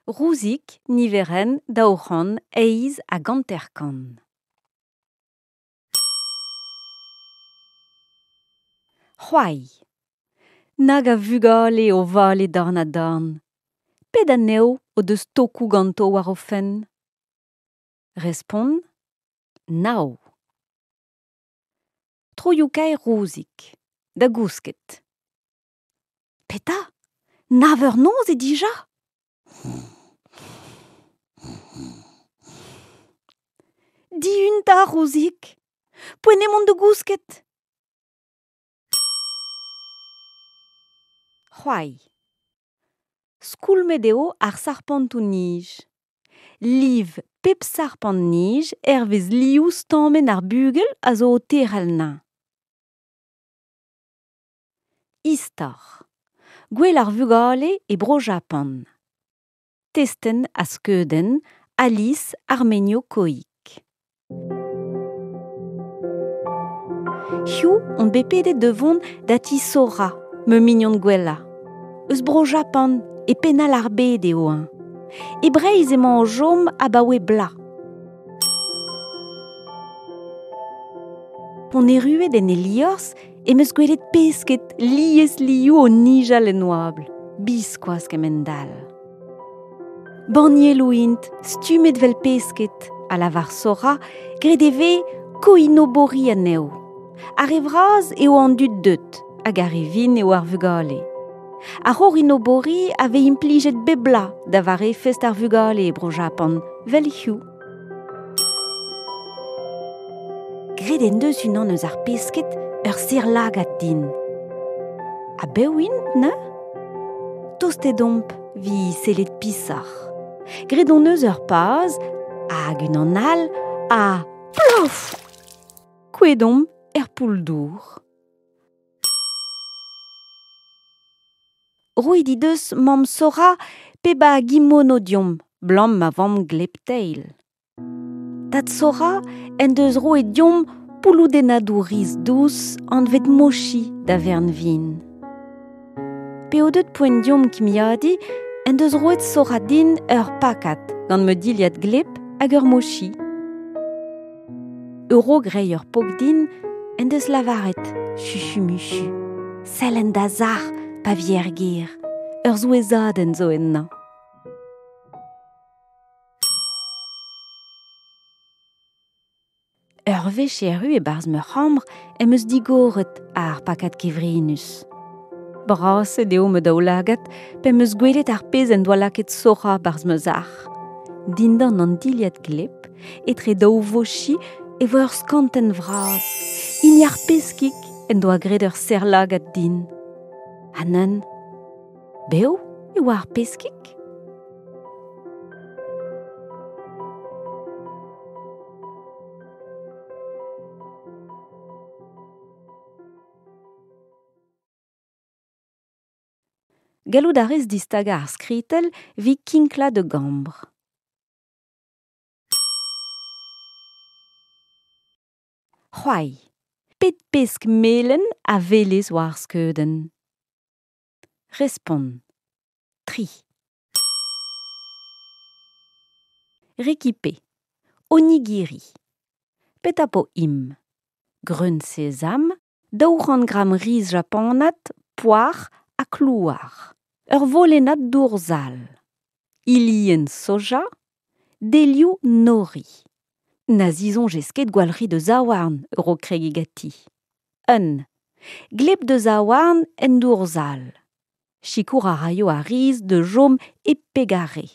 Rouzig, niverenn 258. C'hoari. Nag a vugale o vale dorn-ha-dorn. Pet anezho o deus tokoù ganto war o fenn ? Respont, nav. Troioù-kaer Rouzig. Da gousket. Petra ? Nav eur noz eo dija ? Dihun 'ta, Rouzig ! Poent eo mont da gousket ! C'hoari. Skoulmet eo ar sarpantoù-nij. Liv pep sarpant-nij hervez liv stammenn ar bugel a zo o terc'hel anezhañ. Istor. Gouel ar vugale e Bro-Japan. Testenn ha skeudenn Alice Armenio-Coïc. Hiziv on bet pedet da vont da ti Sora, ma mignon gwellañ. Eus Bro-Japan, e pennal ar bed eo eñ. E Breizh emañ o chom abaoe bloaz. P'on erruet en e liorzh em eus gwelet pesked liesliv o nijal en oabl, biskoazh kemend-all. Bannieloù int, stummet 'vel pesked, a lavar Sora, graet e vez koinobori anezho. Ar re vras eo an dud deut hag ar re vihan eo ar vugale. Ar c'horinobori a vez implijet bep bloaz da vare fest ar vugale e Bro-Japan, 'vel hiziv. Graet en deus unan eus ar pesked ur serr-lagad din. Ha bev int neuze ? Tostet omp evit sellet pishoc'h. Graet hon eus ur paz hag unan all ha plouf ! Kouezhet omp er poull-dour. Roet he deus mamm Sora pep a gimono deomp 'blam ma vamm gleb-teil. Tad Sora en deus roet deomp pouloudennadoù riz dous anvet mochi da vern-vin. P'eo deuet poent deomp kimiadiñ en deus roet Sora din ur pakad gant ma dilhad gleb hag ur mochi. A-raok reiñ ur pok din en deus lavaret chuchumuchu sell en da sac'h pa vi er gêr, ur souezhadenn zo ennañ. Ur wech erru e-barzh ma c'hambr em eus digoret ar pakad kevrinus. Braset eo ma daoulagad p'em eus gwelet ar pezh en doa lakaet Sora 'barzh ma sac'h. Dindan an dilhad gleb, etre daou vochi e voe ur skantenn vras, hini ar peskig en doa graet ur serr-lagad din. Ha neuze, bev e oa ar peskig ? Gallout a rez distagañ ar skritell evit kinklañ da gambr. C'hoari. Pet pesk melen a welez war ar skeudenn ? Respont. Tri. Rekipe. Onigiri. Petra 'po im ? Greun sezam, 200 gramm riz japanat, poar ha klouar. Ur volennad dour sall. Hilienn soja, delioù nori. Na zisoñjez ket gwalc'hiñ da zaouarn a-raok kregiñ ganti. Un. Gleb da zaouarn en dour sall. Sikour a raio ar riz da chom hep pegañ re.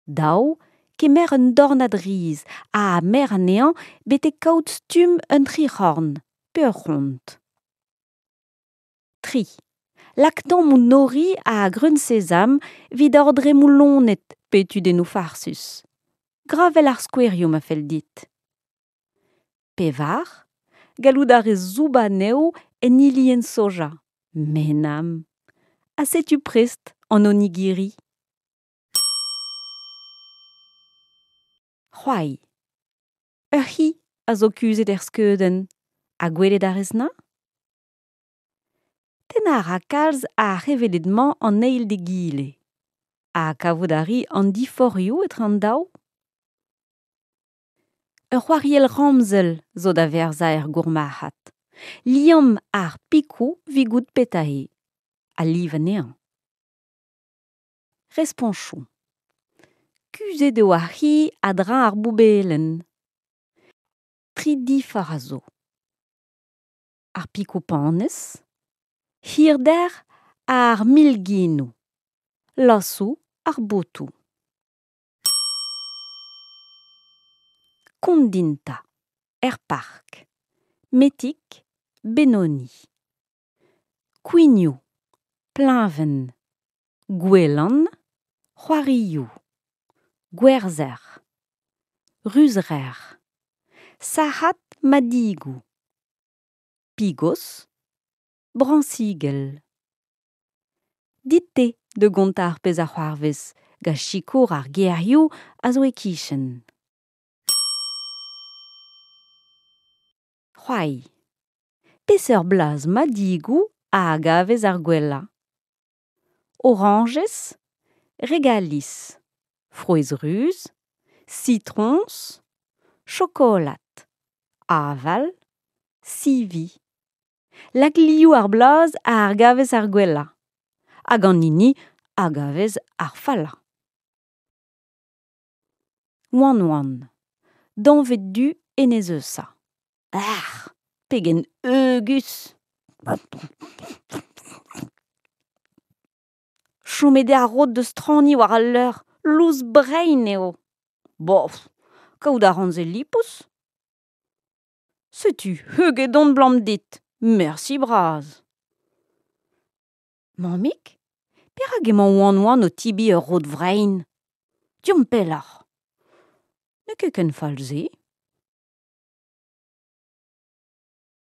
Dav, kemer un dornad riz ha mer anezhañ betek kaout stumm un tric'horn pe ur ront. Tri. Lak tammoù nori ha greun sezam evit ordremmoù loened pe tudennoù farsus. Gra 'vel ar skouerioù ma fell dit. Pevar. Gallout a rez soubañ anezho en hilienn soja. Menam. Ha setu prest an onigiri. C'hoari. Ur c'hi a zo kuzhet er skeudenn. Ha gwelet a rez 'na ? Tennañ a ra kalz ar c'heveled-mañ an eil d'egile. Ha kavout a ri an diforc'hioù etre an daou ? Ur c'hoariell ramzel zo da verzañ er gourmarc'had. Liamm ar pikoù evit goût petra eo. Ha liv anezhañ. Responchoù. Kuzhet eo ar c'hi a-dreñv ar boubellenn. Tri diforc'h a zo. Ar pikoù panez, hirder ar milginoù, lasoù ar botoù. Kont din 'ta, er park, Metig, Benoni. Kouignoù, Pluñvenn, Gouelan, C'hoarioù, Gwerzher, Ruzrer, Sac'had madigoù, Pigos, Brañsigell. Dit-te da gontañ ar pezh a c'hoarvez gant sikour ar gerioù a zo e-kichen. C'hoari. Peseurt blaz madigoù a gavez ar gwellañ ? Orañjez, regalis, frouezh ruz, sitroñs, chokolad, aval, sivi. Lak liv ar blaz a gavez ar gwellañ hag an hini a gavez ar fallañ. Oan-oan. Dañved du Enez Eusa. Ac'h, pegen heugus ! Chomet eo ar rod da straniñ war al leur, lous-brein eo. Bof, kaout a ran se lipous. Setu heuget on 'blam dit, mersi bras. Mammig, perak emañ Oan-Oan o tebriñ ur rod vrein ? Deomp pelloc'h. N'eo ket ken fall-se.